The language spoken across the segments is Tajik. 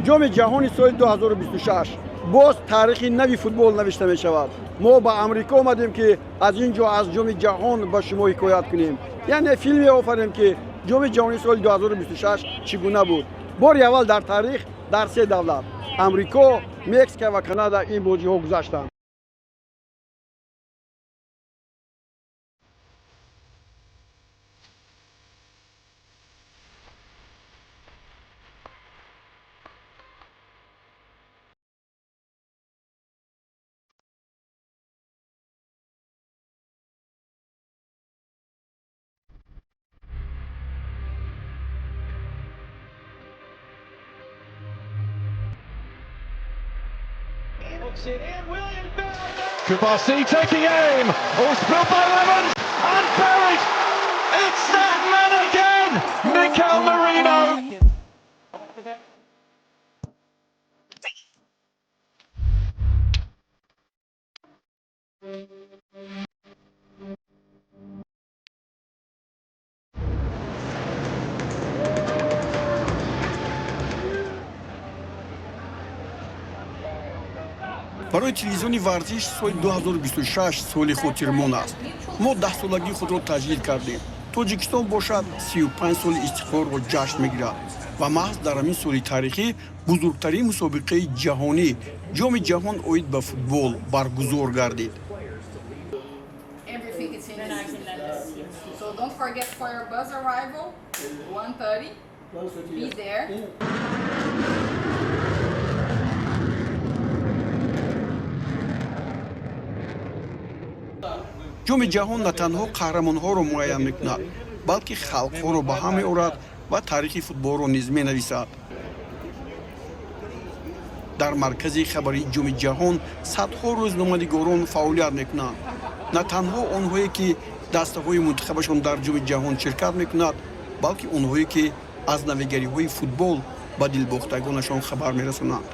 Ҷоми ҷаҳони соли 2026 боз таърихи нави футбол навишта мешавад. Мо ба Амрико омадем, ки аз ин ҷо, аз Ҷоми ҷаҳон ба шумо ҳикоят кунем, яъне филме офарем, ки Ҷоми ҷаҳони соли 2026 чӣ гуна буд. Бори аввал дар таърих дар се давлат, Амрико, Мексика ва Канада, ин бозиҳо гузаштанд. Cubarsi taking aim. Oh, spilled by Levens and buried. It's that man again, Mikel Merino. Барои телевизиони варзиш соли 2026 соли хотирмон аст. Мо 10-солагии худро таҷлил кардем, Тоҷикистон бошад, 35 соли истиқлолро ҷашн мегирад ва маҳз дар ҳамин соли таърихӣ бузургтарин мусобиқаи ҷаҳонӣ, Ҷоми ҷаҳон оид ба футбол, баргузор гардид. Everything is in the system. So don't forget for your bus arrival, 1:30. Be there. Ҷоми ҷаҳон на танҳо қаҳрамонҳоро муайян мекунад, балки халқҳоро ба ҳам меорад ва таърихи футболро низ менависад. Дар маркази хабарии Ҷоми ҷаҳон садҳо рӯзноманигорон фаъолият мекунанд, на танҳо онҳое, ки дастаҳои мунтахабашон дар Ҷоми ҷаҳон ширкат мекунад, балки онҳое, ки аз навигариҳои футбол ба дилбохтагонашон хабар мерасонанд.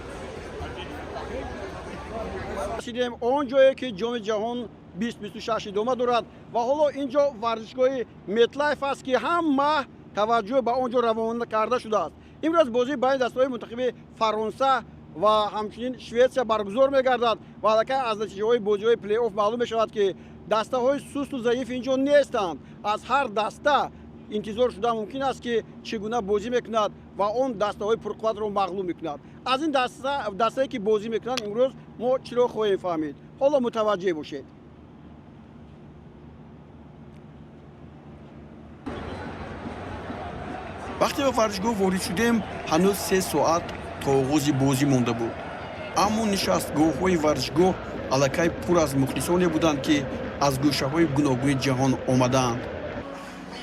Расидем он ҷое, ки Ҷоми ҷаҳон 2026 идома дорад, ва ҳоло ин ҷо варзишгоҳи Метлайф аст, ки ҳама таваҷҷӯҳ ба он ҷо равона карда шудааст. Имрӯз бозии байни дастаҳои мунтахиби Фаронса ва ҳамчунин Шветсия баргузор мегардад ва аллакай аз натиҷаҳои бозиҳои плей-офф маълум мешавад, ки дастаҳои сусту заиф ин ҷо нестанд. Аз ҳар даста интизор шуда мумкин аст, ки чӣ гуна бозӣ мекунад ва он дастаҳои пурқувватро мағлуб мекунад. Аз ин дастае, ки бозӣ мекунанд, имрӯз мо чиро хоҳем фаҳмид? Ҳоло мутаваҷҷеҳ бошед. Вақте ба варзишгоҳ ворид шудем, ҳанӯз 3 соат то оғози бозӣ монда буд, аммо нишастгоҳҳои варзишгоҳ аллакай пур аз мухлисоне буданд, ки аз гӯшаҳои гуногуни ҷаҳон омадаанд.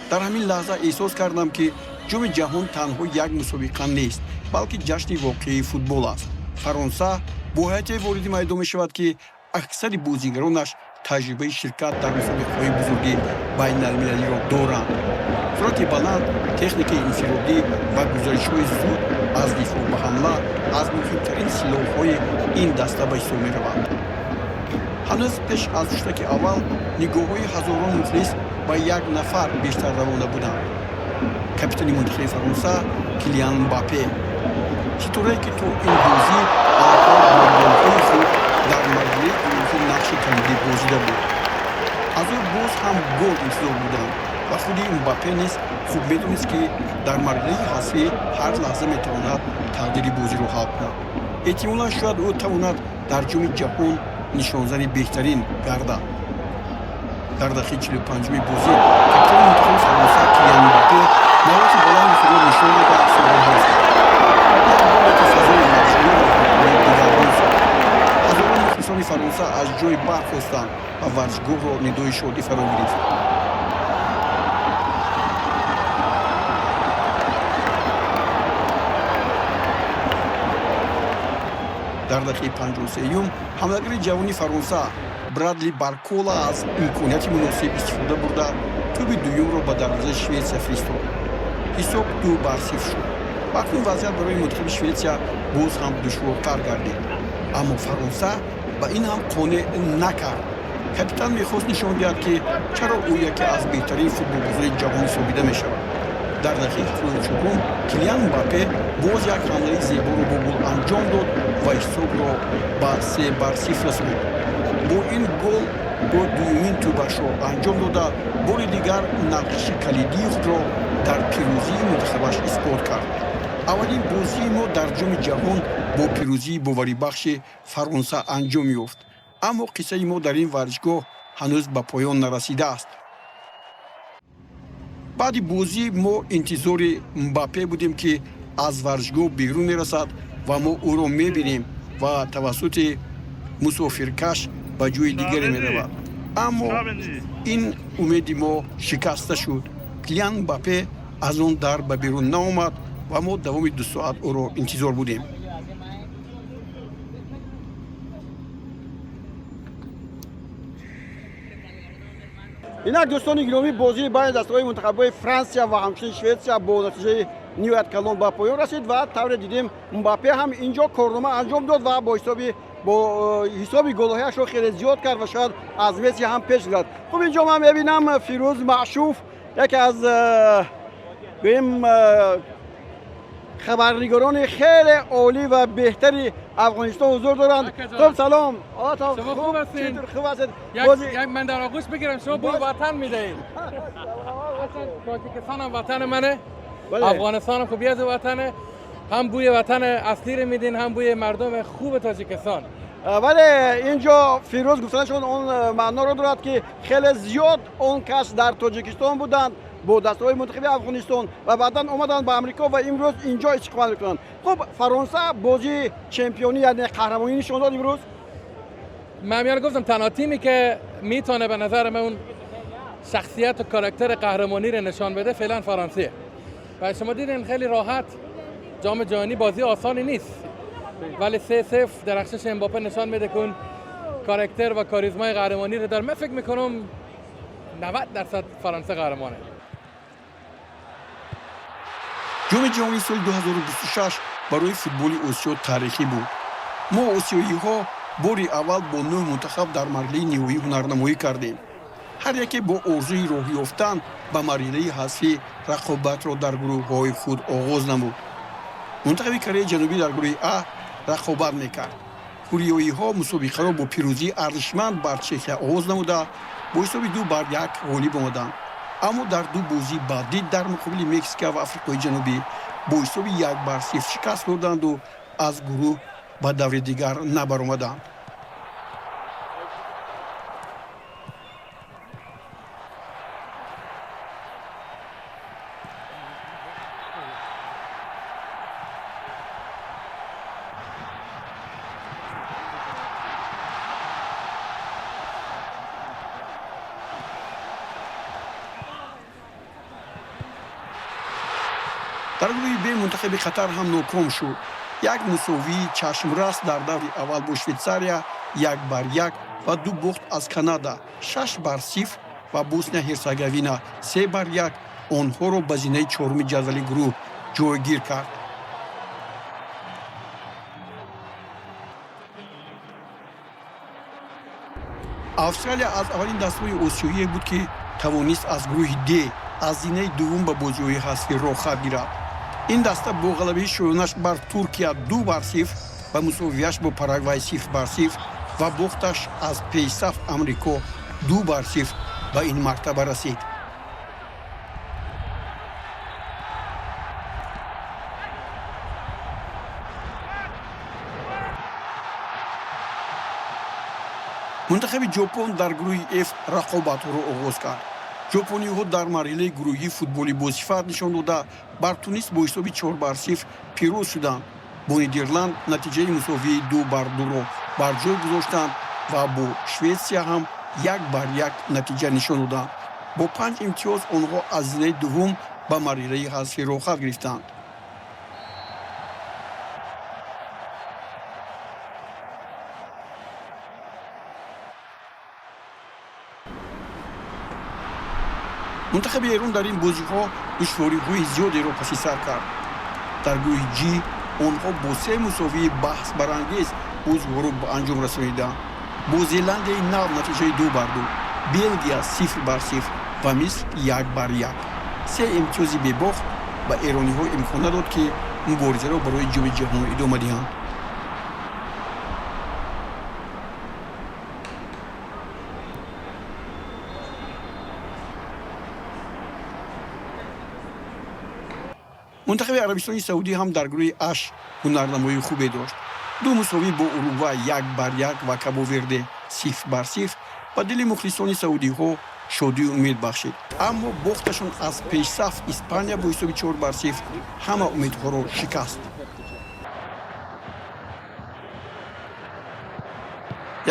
Дар ҳамин лаҳза эҳсос кардам, ки Ҷоми ҷаҳон танҳо як мусобиқа нест, балки ҷашни воқеии футбол аст. Фаронса бо ҳайате вориди майдон мешавад, ки аксари бозигаронаш таҷрибаи ширкат дар мусобиқаҳои бузурги байналмилалиро доранд. Суръати баланд, техникаи инфиродӣ ва гузаришҳои зуд аз дифоъ ба ҳамла аз муҳимтарин силоҳҳои ин даста ба ҳисоб мераванд. Ҳанӯз пеш аз шутаки аввал нигоҳҳои ҳазорон мухлис ба як нафар бештар равона буданд: капитани мунтахаби Фаронса Килиан Мбаппе, ситорае, ки то ин бозӣ аллакай бо голҳои худ дар марҳилаи гурӯҳӣ нақши калидӣ бозида буд. Аз ӯ боз ҳам гол интизор буданд ва худи Мбаппе низ хуб медонист, ки дар марҳилаи ҳасбӣ ҳар лаҳза метавонад тақдири бозиро ҳал кунад. Эҳтимолан, шояд ӯ тавонад дар Ҷоми ҷаҳон нишонзани беҳтарин гардад. Дар дақиқаи 45-уми бозӣ капитани мунтахаби Фаронса Килиан Мбаппе маҳорати баланди худро нишон дода, ҳисобро боз кард. Як голе, ки фазои варзишгоҳро дигаргун сохт. Ҳазорон мухлисони Фаронса аз ҷой бархостанд ва варзишгоҳро нидои шодӣ фаро гирифт. Дар дақиқаи 53-юм ҳамлагари ҷавони Фаронса Брадли Баркола аз имконияти муносиб истифода бурда, тӯби дуюмро ба дарвозаи Шветсия фиристод. Ҳисоб 2-0 шуд ва акнун вазъият барои мунтахаби Шветсия боз ҳам душвортар гардид. Аммо Фаронса ба ин ҳам қонеъ накард. Капитан мехост нишон диҳад, ки чаро ӯ яке аз беҳтарин футболбозони ҷаҳон ҳисобида мешавад. Дар дақиқаи 74 Килиан Мбаппе боз як ҳамлаи зеборо бо гол анҷом дод ва ҳисобро ба 3-0 расонид. Бо ин гол ӯ дуюмин тӯбашро анҷом дода, бори дигар нақши калидии худро дар пирӯзии мунтахабаш исбот кард. Аввалин бозии мо дар Ҷоми ҷаҳон бо пирӯзии боварибахши Фаронса анҷом ёфт, аммо қиссаи мо дар ин варзишгоҳ ҳанӯз ба поён нарасидааст. Баъди бозӣ мо интизори Мбаппе будем, ки аз варзишгоҳ берун мерасад ва мо ӯро мебинем ва тавассути мусофиркаш ба ҷои дигаре меравад. Аммо ин умеди мо шикаста шуд. Килиан Мбаппе аз он дар ба берун наомад ва мо давоми 2 соат ӯро интизор будем. Инак, дӯстони гиромӣ, бозии байни дастаҳои мунтахабҳои Франсия ва ҳамчунин Шветсия бо натиҷаи ниҳоят калон ба поён расид ва тавре дидем, Мбаппе ҳам инҷо корнома анҷом дод ва бо ҳисоби голҳояшро хеле зиёд кард ва шояд аз Месси ҳам пеш гузард. Хуб, инҷо ман мебинам, Фирӯз Маъшуф, яке аз гӯем хабарнигорони хеле олӣ ва беҳтари Афғонистон ҳузур доранд. Хуб, салом. شما خوب هستین؟ خوب هستید؟ یک من در آغوش بگیرم. شما بوی وطن میدهید. اصلا تاجیکستان هم وطن منه، افغانستان هم خوبی از وطنه. هم بوی وطن اصلی رو میدین، هم بوی مردم خوب تاجیکستان. ولی اینجا فیروز گفتنشون اون معنا رو دارد که خیلی زیاد اون کس در تاجیکستان بودند با دسته‌های منتخب افغانستان و بعدا اومدن به امریکا و امروز اینجا استقبال میکنند. خب، فرانسه بازی champion ی، یعنی قهرمانی نشون داد امروز. من میان گفتم تنها تیمی که میتونه به نظر من اون شخصیت و کاراکتر قهرمانی رو نشان بده فعلا فرانسه و شما دیدین خیلی راحت. جام جهانی بازی آسانی نیست، ولی 3-0 درخشش امباپه نشان میده که اون کاراکتر و کاریزمای قهرمانی رو داره. من فکر میکنم 90% فرانسه قهرمانه. Ҷоми ҷаҳонии соли 2026 барои футболи Осиё таърихӣ буд. Мо, осиёиҳо, бори аввал бо нӯҳ мунтахаб дар марҳилаи ниҳоӣ ҳунарнамоӣ кардем. Ҳар яке бо орзуи роҳ ёфтан ба марҳилаи ҳазфӣ рақобатро дар гурӯҳҳои худ оғоз намуд. Мунтахаби Кореяи Ҷанубӣ дар гурӯҳи А рақобат мекард. Кореёиҳо мусобиқаро бо пирӯзии арзишманд бар Чехия оғоз намуда, бо ҳисоби 2-1 ғолиб омаданд, аммо дар ду бозии баъдӣ дар муқобили Мексика ва Африқои Ҷанубӣ бо ҳисоби 1-0 шикаст хӯрданду аз гурӯҳ ба даври дигар набаромаданд. Дар гурӯҳи Б мунтахаби Қатар ҳам ноком шуд. Як мусовии чашмрас дар даври аввал бо Швейтсария 1-1 ва ду бохт аз Канада 6-0 ва Босния Ҳерсеговина 3-1 онҳоро ба зинаи чоруми ҷадвали гурӯҳ ҷойгир кард. Австралия аз аввалин дастаҳои осиёие буд, ки тавонист аз гурӯҳи Д аз зинаи дуввум ба бозиҳои ҳазфӣ роҳхат гирад. Ин даста бо ғалабаи шоёнаш бар Туркия 2-0 ва мусовияш бо Парагвай 0-0 ва бохташ аз пешсаф Амрико 2-0 ба ин мартаба расид. Мунтахаби Ҷопон дар гурӯҳи Ф рақобатҳоро оғоз кард. Ҷопониҳо дар марҳилаи гурӯҳӣ футболи босифат нишон дода, бар Тунис бо ҳисоби 4-0 пирӯз шуданд. Бо Нидерланд натиҷаи мусовии 2-2-ро бар ҷой гузоштанд ва бо Шветсия ҳам 1-1 натиҷа нишон доданд. Бо панҷ имтиёз онҳо аз зинаи дуввум ба марҳилаи ҳазфӣ роҳхат гирифтанд. Мунтахаби Эрон дар ин бозиҳо душвориҳои зиёдеро паси сар кард. Дар гурӯҳи Ҷ онҳо бо се мусовии баҳсбарангез бозиҳоро ба анҷом расониданд: бо Зеландияи Нав натиҷаи 2-2, Белгия 0-0 ва Миср 1-1. Се имтиёзи бебохт ба эрониҳо имкон надод, ки муборизаро барои Ҷоми ҷаҳон идома диҳанд. Мунтахаби Арабистони Саудӣ ҳам дар гурӯҳи H ҳунарнамоии хубе дошт. Ду мусовӣ бо Уругвай 1-1 ва Кабо-Верде 0-0 ба дили мухлисони саудиҳо шодию умед бахшид, аммо бохташон аз пешсаф Испания бо ҳисоби 4-0 ҳама умедҳоро шикаст.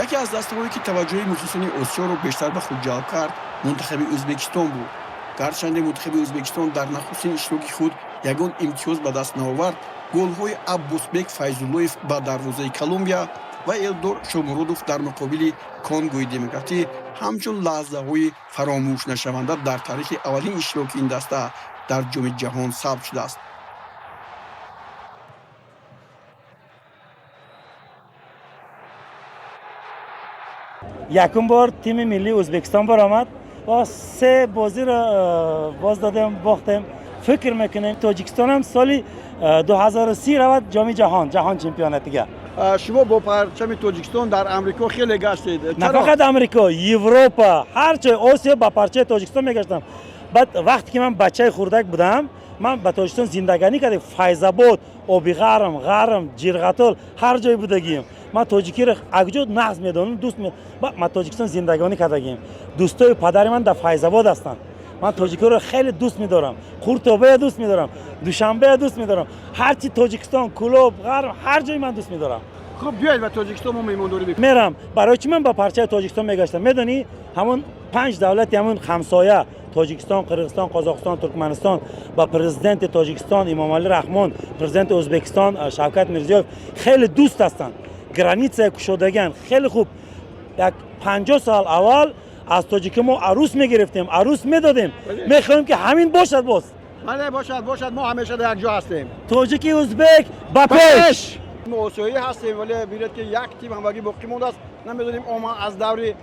Яке аз дастаҳое, ки таваҷҷӯҳи мухлисони Осиёро бештар ба худ ҷалб кард, мунтахаби Ӯзбекистон буд. Гарчанде мунтахаби Ӯзбекистон дар нахустин иштироки худ ягон имтиёз ба даст наовард, голҳои Аббосбек Файзуллоев ба дарвозаи Колумбия ва Элдор Шомуродов дар муқобили Конгои Демократӣ ҳамчун лаҳзаҳои фаромӯшнашаванда дар таърихи аввалин иштироки ин даста дар Ҷоми ҷаҳон сабт шудааст. Якум бор тими миллии Ӯзбекистон баромад ва се бозиро боз додем, бохтем. Фикр мекунем, Тоҷикистонам соли 2030 равад ҷоми ҷаҳон, ҷаҳон чемпионатига. Шумо бо парчами Тоҷикистон дар Амрико хеле гаштед. На фақат Амрико, Европа, ҳар ҷой Осиё ба парчаи Тоҷикистон мегаштам. Баъд вақте ки ман бачаи хурдак будам, ман ба Тоҷикистон зиндаганӣ кардем. Файзабод, Оби Ғарм, Ғарм, Ҷирғатол, ҳар ҷой будагием. Ман тоҷикиро акҷо нағз медонам, дӯст. Ман Тоҷикистон зиндагонӣ кардагием. Дӯстои падари ман дар Файзабод ҳастанд. Ман тоҷикиро хеле дӯст медорам, Қуртобая дӯст медорам, Душанбея дӯст медорам, ҳарчи Тоҷикистон, Кӯлоб, Ғарм, ҳар ҷой ман дӯст медорам. Хуб, биёед ба Тоҷикистон, мо меҳмондорӣ мекунем. Мерам. Барои чӣ ман ба парчаи Тоҷикистон мегаштам, медонӣ? Ҳамон панҷ давлати ҳамон ҳамсоя: Тоҷикистон, Қирғизистон, Қозоқистон, Туркманистон. Ба президенти Тоҷикистон Имомалӣ Раҳмон, президенти Ӯзбекистон Шавкат Мирзиёев хеле дӯст ҳастанд. Граница кушодаган хеле хуб. Як 50 сол аввал аз тоҷики мо арӯс мегирифтем, арӯс медодем. Мехоҳем, ки ҳамин бошад боз. Бале, бошад, бошад, мо ҳамеша дар як ҷо ҳастем. Тоҷики узбек ба пеш! Мо осиёӣ ҳастем, вале бинед, ки як тим ҳамагӣ боқӣ мондааст. Намедонем, ома аз даври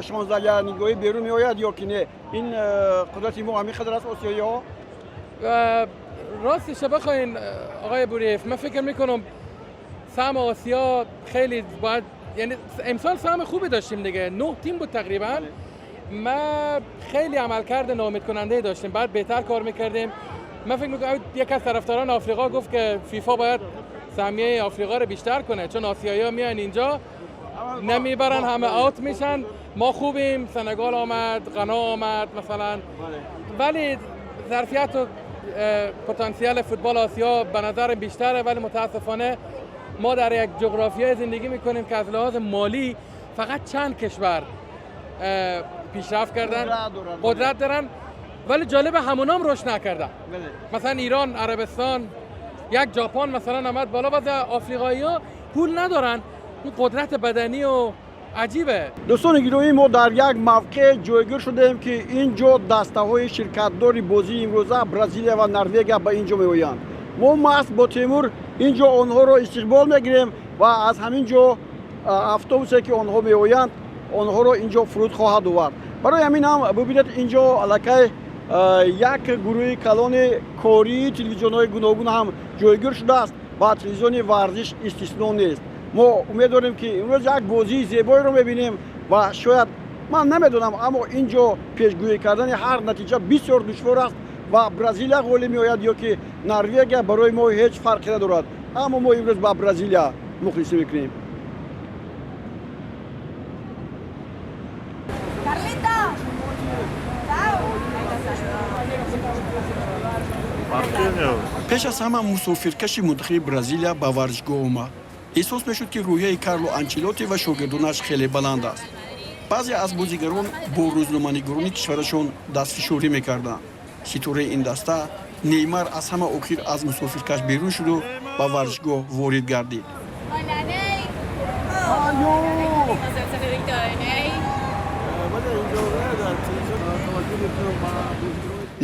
шонздаҳнигоҳӣ берун меояд ё ки не. Ин қудрати мо ҳамин қадар аст, осиёиҳо. راستش بخواین آقای بوریف، من فکر میکنم سهم آسیا خیلی باید، یعنی امسال سهم خوبی داشتیم دیگه، نه تیم بود تقریبا. ما خیلی عملکرد ناامید کننده داشتیم، بعد بهتر کار میکردیم. من فکر میکنم یک از طرفداران آفریقا گفت که فیفا باید سهمیه آفریقا رو بیشتر کنه، چون آسیایی ها میان اینجا نمیبرن، همه out میشن. ما خوبیم، سنگال آمد، غنا آمد مثلا، ولی ظرفیت و پتانسیل فوتبال آسیا به نظر بیشتره. ولی متاسفانه ما در یک جغرافیای زندگی میکنیم که از لحاظ مالی فقط چند کشور پیشرفت کردن، قدرت دارن، ولی جالب همونام رشد نکردن. مثلا ایران، عربستان، یک ژاپن مثلا آمد بالا. بعضی آفریقایی ها پول ندارن، اون قدرت بدنی و عجیبه. Дӯстони гиромӣ, мо дар як мавқеъ ҷойгир шудаем, ки ин ҷо дастаҳои ширкатдори бозии имрӯза, Бразилия ва Норвегия, ба ин ҷо меоянд. Мо маҳз бо Темур ин ҷо онҳоро истиқбол мегирем ва аз ҳамин ҷо автобусе, ки онҳо меоянд, онҳоро ин ҷо фуруд хоҳад овард. Барои ҳамин ҳам бубинед, ин ҷо аллакай як гурӯҳи калони кории телевизионҳои гуногун ҳам ҷойгир шудааст ва телевизиони варзиш истисно нест. Мо умед дорем, ки имрӯз як бозии зебоеро мебинем ва шояд, ман намедонам, аммо ин ҷо пешгӯӣ кардани ҳар натиҷа бисёр душвор аст ва Бразилия ғолиб меояд ё ки Норвегия, барои мо ҳеҷ фарқе надорад, аммо мо имрӯз ба Бразилия мухлисӣ мекунем. Carlita! Ciao! Пеш аз ҳама мусофиркаши мунтахаби Бразилия ба варзишгоҳ омад. Эҳсос мешуд, ки рӯҳияи Карло Анчелоти ва шогирдонаш хеле баланд аст. Баъзе аз бозигарон бо рӯзноманигорони кишварашон дастфишорӣ мекарданд. Ситораи ин даста Неймар аз ҳама охир аз мусофиркаш берун шуду ба варзишгоҳ ворид гардид. Hola, Ney! Ney!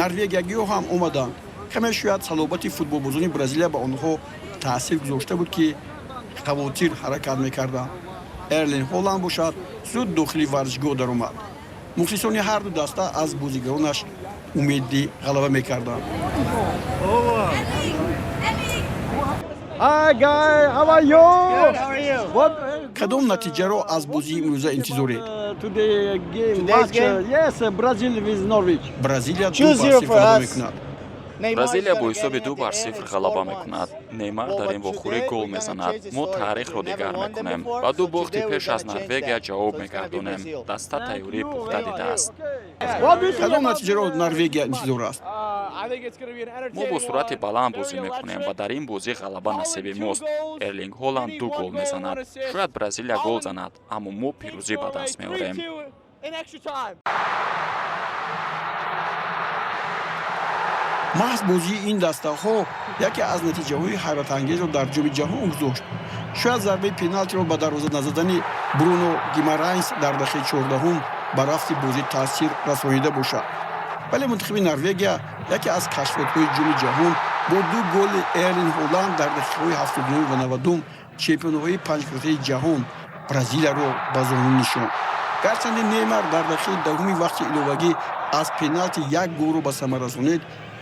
Норвегиягиҳо ҳам омаданд. Каме шояд салобати футболбозони Бразилия ба онҳо таъсир гузошта буд, ки хавотир ҳаракат мекарданд. Эрлин Ҳоланд бошад, зуд дохили варзишгоҳ даромад. Мухлисони ҳарду даста аз бозигаронаш Умеди ғалаба мекарданд. Hi guy, how are you? Good, how are you? What Кадом натиҷаро аз бозии имрӯза интизоред? Today game Today's match? Game? Yes, Brazil with Norwich. Бразилия 2 2-0 бар 0 for ғалаба us. мекунад. Бразилия бо ҳисоби 2-0 ғалаба мекунад. Неймар дар ин вохӯрӣ гол мезанад. Мо таърихро дигар мекунем ва ду бохти пеш аз Норвегия ҷавоб мегардонем. Даста тайёрии пухта дидааст. What do you think Кадом about натиҷаро Норвегия интизор аст? Мо бо суръати баланд бозӣ мекунем ва дар ин бозӣ ғалаба насиби мост. Эрлинг Ҳоланд ду гол мезанад. Шояд Бразилия гол занад, аммо мо пирӯзӣ ба даст меорем. Маҳз бозии ин дастаҳо яке аз натиҷаҳои ҳайратангезро дар Ҷоми ҷаҳон гузошт. Шояд зарбаи пеналтиро ба дарвоза назадани Бруно Гимарайнс дар дақиқаи 14-ум ба рафти бозӣ таъсир расонида бошад, вале мунтахаби Норвегия, яке аз кашфиётҳои Ҷоми ҷаҳон, бо ду голи Эрлин Ҳоланд дар дақиқаҳои 79 ва 90 чемпионҳои панҷкратаи ҷаҳон Бразилияро ба зону нишонд. Гарчанде Неймар дар дақиқаи 10-уми вақти иловагӣ аз пеналти як голро ба самар расонид,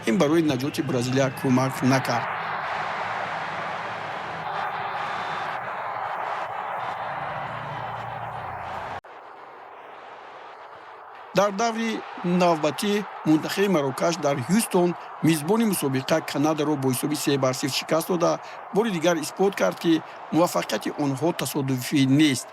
ин барои наҷоти Бразилия кӯмак накард. Дар даври навбатӣ мунтахаби Марокаш дар Ҳюстон мизбони мусобиқа Канадаро бо ҳисоби 3-0 шикаст дода, бори дигар исбот кард, ки муваффақияти онҳо тасодуфӣ нест.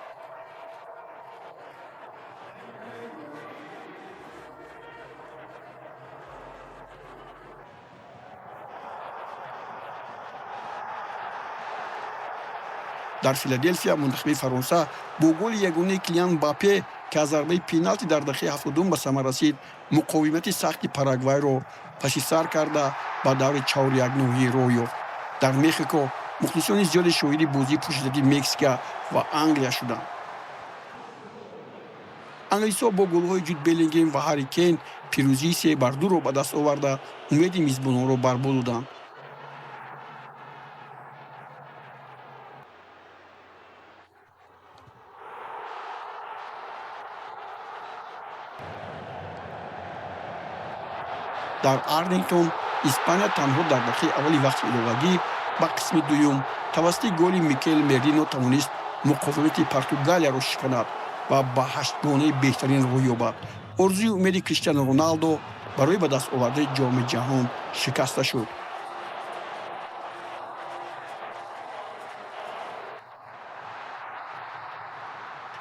Дар Филаделфия мунтахаби Фаронса бо голи ягонаи Килиан Мбаппе, ки аз зарбаи пеналти дар дақиқаи 70-ум ба самар расид, муқовимати сахти Парагвайро паши сар карда, ба даври чорякниҳоӣ роҳ ёфт. Дар Мехико мухлисони зиёде шоҳиди бозии пуршиддати Мексика ва Англия шуданд. Англисҳо бо голҳои Ҷуд Беллингем ва Ҳарри Кейн пирӯзии 3-2-ро ба даст оварда, умеди мизбононро барбод доданд. Дар Арлингтон Испания танҳо дар дақиқаи аввали вақти иловагӣ ба қисми дуюм тавассути голи Микел Мерино тавонист муқовимати Португалияро шиканад ва ба ҳаштгонаи беҳтарин роҳ ёбад. Орзуи умеди Криштиану Роналдо барои ба даст овардани Ҷоми ҷаҳон шикаста шуд.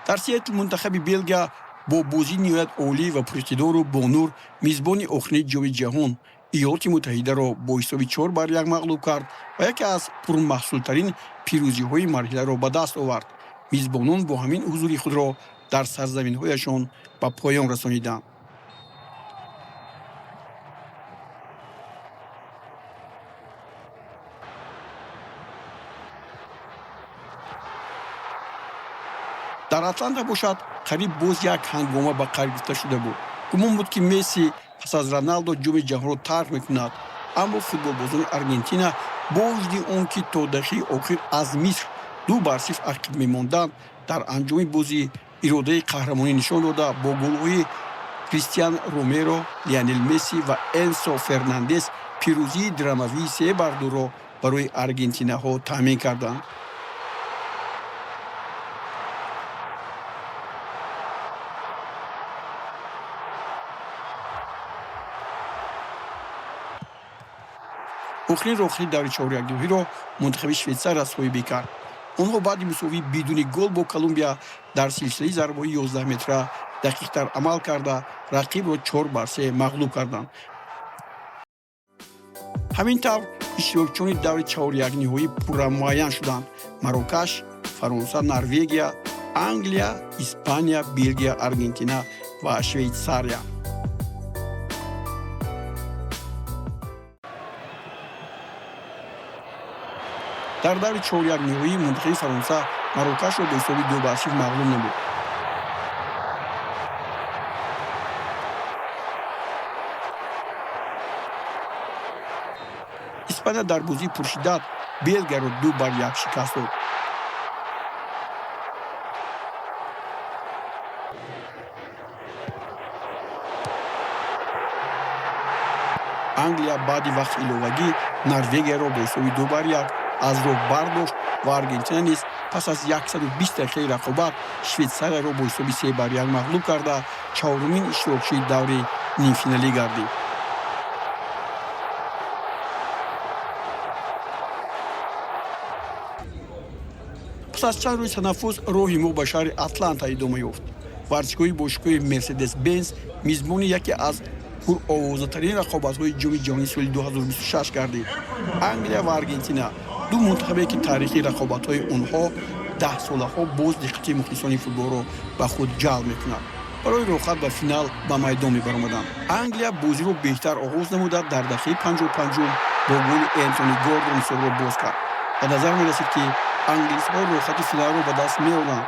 Дар Сиэтл мунтахаби Белгия бо бозии ниҳоят олӣ ва пуриқтидору бонур мизбони охирини Ҷоми ҷаҳон Иёлоти Муттаҳидаро бо ҳисоби 4-1 мағлуб кард ва яке аз пурмаҳсултарин пирӯзиҳои марҳиларо ба даст овард. Мизбонон бо ҳамин ҳузури худро дар сарзаминҳояшон ба поён расониданд. Дар Атланта бошад, қариб боз як ҳангома ба қайд гирифта шуда буд. Гумон буд, ки Месси пас аз Роналдо Ҷоми ҷаҳонро тарк мекунад, аммо футболбозони Аргентина бо вуҷуди он ки то дақиқаи охир аз Миср 2-0 ақиб мемонданд, дар анҷоми бозӣ иродаи қаҳрамонӣ нишон дода, бо голҳои Кристиан Ромеро, Лионел Месси ва Энсо Фернандес пирӯзии драмавии 3-2-ро барои аргентинаҳо таъмин карданд. Охирин роҳхати даври чорякниҳоиро мунтахаби Швейтсария соҳибӣ кард. Онҳо баъди мусовии бидуни гол бо Колумбия дар силсилаи зарбаҳои 11 метра дақиқтар амал карда, рақибро 4-3 мағлуб карданд. Ҳамин тавр, иштирокчиёни даври чорякниҳоӣ пурра муайян шуданд: Марокаш, Фаронса, Норвегия, Англия, Испания, Белгия, Аргентина ва Швейтсария. Дар даври чорякниҳоӣ мунтахаби Фаронса Марокашро бо ҳисоби 2-0 мағлуб намуд. Испания дар бозии пуршиддат Белгияро 2-1 шикаст дод. Англия баъди вақти иловагӣ Норвегияро бо ҳисоби 2-1 аз роҳ бардошт ва Аргентина низ пас аз 120 дақиқаи рақобат Швейтсарияро бо ҳисоби 3-1 мағлуб карда, чаҳорумин иштирокчии даври нимфиналӣ гардид. Пас аз чанд рӯзи танаффус роҳи мо ба шаҳри Атланта идома ёфт. Варзишгоҳи бошгоҳи Мерседес Бенз мизбони яке аз пуровозатарин рақобатҳои Ҷоми ҷаҳонии соли 2026 гардид. Англия ва Аргентина, ду мунтахабе, ки таърихи рақобатҳои онҳо даҳсолаҳо боз диққати мухлисони футболро ба худ ҷалб мекунад, барои роҳхат ба финал ба майдон мебаромаданд. Англия бозиро беҳтар оғоз намуда, дар дақиқаи 55-ум бо голи Энтони Гордон ҳисобро боз кард. Ба назар мерасид, ки англисҳо роҳхати финалро ба даст меоранд,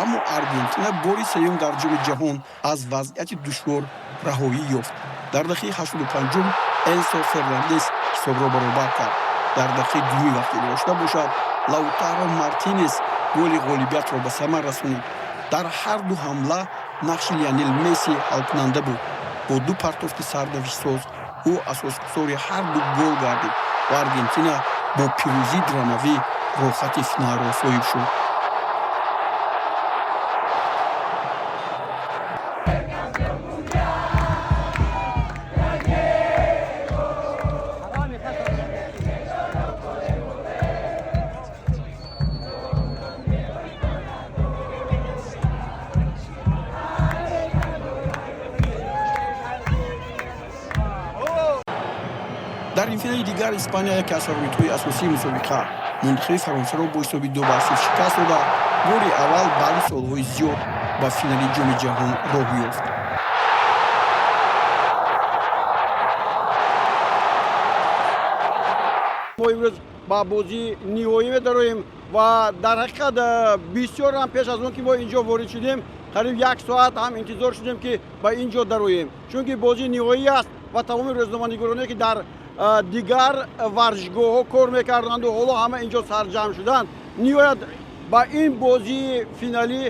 аммо Аргентина бори сеюм дар Ҷоми ҷаҳон аз вазъияти душвор раҳоӣ ёфт. Дар дақиқаи 85-ум Энсо Фернандес ҳисобро баробар кард. Дар дақиқаи дуюми вақти иловашуда бошад, Лаутаро Мартинес голи ғолибиятро ба самар расонид. Дар ҳар ду ҳамла нақши Лионел Месси ҳалкунанда буд. Бо ду партофти сарнавиштсоз ӯ асосгузори ҳар ду гол гардид ва Аргентина бо пирӯзии драмавӣ роҳхати финалро соҳиб шуд. Дар нимфинали дигар Испания, яке аз фаворитҳои асосии мусобиқа, мунтахаби Фаронсаро бо ҳисоби 2-0 шикаст дода, бори аввал баъди солҳои зиёд ба финали Ҷоми ҷаҳон роҳ ёфт. Мо имрӯз ба бозии ниҳоӣ медароем ва дар ҳақиқат бисёр ҳам пеш аз он ки мо ин ҷо ворид шудем, қариб як соат ҳам интизор шудем, ки ба ин ҷо дароем, чунки бозии ниҳоӣ аст ва тамоми рӯзноманигороне, ки дар дигар варзишгоҳҳо кор мекарданду, ҳоло ҳама ин ҷо сарҷамъ шуданд. Ниҳоят ба ин бозии финалӣ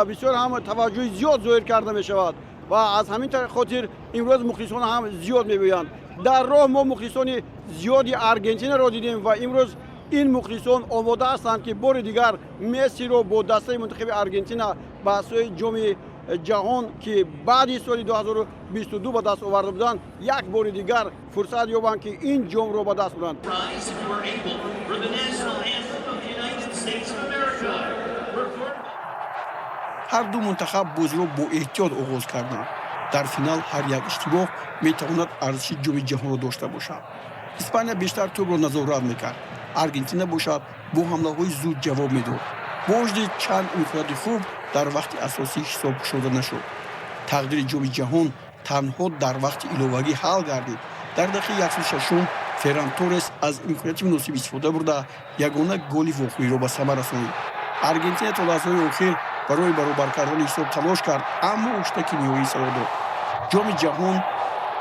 бисёр ҳам таваҷҷӯҳи зиёд зоҳир карда мешавад ва аз ҳамин хотир имрӯз мухлисон ҳам зиёд мебиёянд. Дар роҳ мо мухлисони зиёди Аргентинаро дидем ва имрӯз ин мухлисон омода ҳастанд, ки бори дигар Мессиро бо дастаи мунтахаби Аргентина ба сӯи Ҷоми ҷаҳон, ки баъди соли 2022 ба даст оварда буданд, як бори дигар фурсат ёбанд, ки ин ҷомро ба даст буранд. Rise if you are able for the national anthem of the United States of America. Performed Ҳар ду мунтахаб бозиро бо эҳтиёт оғоз карданд. Дар финал ҳар як иштибоҳ метавонад арзиши Ҷоми ҷаҳонро дошта бошад. Испания бештар тӯбро назорат мекард, Аргентина бошад, бо ҳамлаҳои зуд ҷавоб медод. Бо вуҷуди чанд имконияти хуб, дар вақти асосӣ ҳисоб кушода нашуд. Тақдири Ҷоми ҷаҳон танҳо дар вақти иловагӣ ҳал гардид. Дар дақиқаи 106-ум Ферран Торрес аз имконияти муносиб истифода бурда, ягона голи вохӯриро ба самар расонид. Аргентина то лаҳзаҳои охир барои баробар кардани ҳисоб талош кард, аммо ҳуштаки ниҳоӣ садо дод. Ҷоми ҷаҳон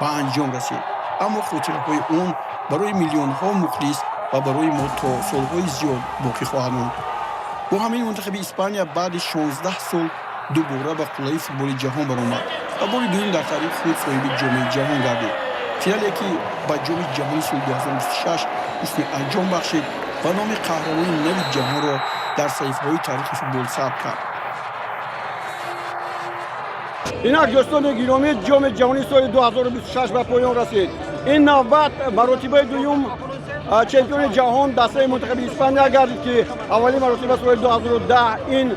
ба анҷом расид, аммо хотираҳои он барои миллионҳо мухлис ва барои мо то солҳои зиёд боқӣ хоҳад монд. Бо ҳамин мунтахаби Испания баъди 16 сол дубора ба қуллаи футболи ҷаҳон баромад ва бори дуюм дар таърихи худ соҳиби Ҷоми ҷаҳон гардид. Финале, ки ба Ҷоми ҷаҳони соли 2026 ҳусни анҷом бахшид ва номи қаҳрамони нави ҷаҳонро дар саҳифаҳои таърихи футбол сабт кард. Инак, дӯстони гиромӣ, Ҷоми ҷаҳонии соли 2026 ба поён расид. Ин навбат маротибаи дуюм чемпиони ҷаҳон дастаи мунтахаби Испания гардид, ки аввалин маротиба соли 2010 ин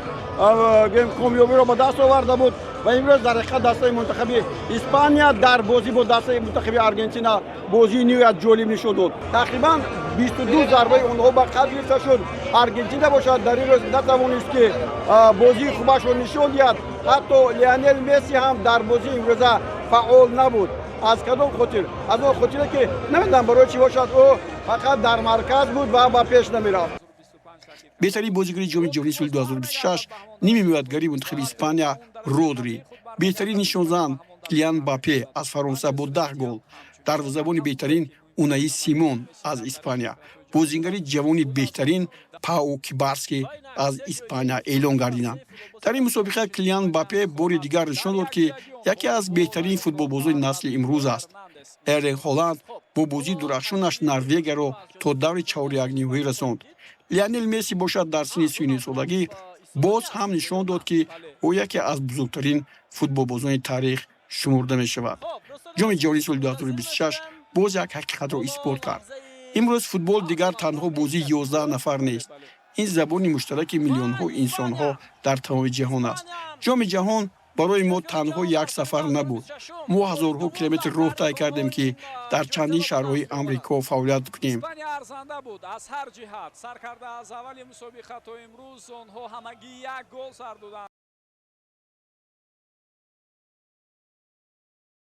комёбиро ба даст оварда буд. Ва имрӯз дар ҳақиқат дастаи мунтахаби Испания дар бозӣ бо дастаи мунтахаби Аргентина бозии ниҳоят ҷолиб нишон дод. Тақрибан 22 зарбаи онҳо ба қадр гирифта шуд. Аргентина бошад, дар ин рӯз натавонист, ки бозии хубашро нишон диҳад. Ҳатто Лионел Месси ҳам дар бозии имрӯза фаъол набуд. Аз кадом хотир? Аз он хотире, ки намедонам барои чӣ бошад, ӯ фақат дар марказ буд ва ба пеш намерафт. Беҳтарин бозигари Ҷоми ҷаҳонии соли 2026 ними меҳватгари мунтахаби Испания Родри, беҳтарин нишонзан Килиан Мбаппе аз Фаронса бо 10 гол, дарвозабони беҳтарин Унаи Симон аз Испания, бозингари ҷавони беҳтарин Пау Кубарси аз Испания эълон гардиданд. Дар ин мусобиқа Килиан Мбаппе бори дигар нишон дод, ки яке аз беҳтарин футболбозони насли имрӯз аст. Эрлинг Холанд Бо бозии дурахшонаш Норвегияро то даври чорякниҳоӣ расонд. Лионел Месси бошад, дар синни 39-солагӣ боз ҳам нишон дод, ки ӯ яке аз бузургтарин футболбозони таърих шумурда мешавад. Ҷоми ҷаҳонии соли 2026 боз як ҳақиқатро исбот кард: имрӯз футбол дигар танҳо бозии 11 нафар нест, ин забони муштараки миллионҳо инсонҳо дар тамоми ҷаҳон аст. Ҷоми ҷаҳон барои мо танҳо як сафар набуд. Мо ҳазорҳо километр роҳ тай кардем, ки дар чандин шаҳрҳои Амрико фаъолият кунем. Испания арзанда буд аз ҳар ҷиҳат. Сар карда аз аввали мусобиқа то имрӯз онҳо ҳамагӣ як гол сар доданд.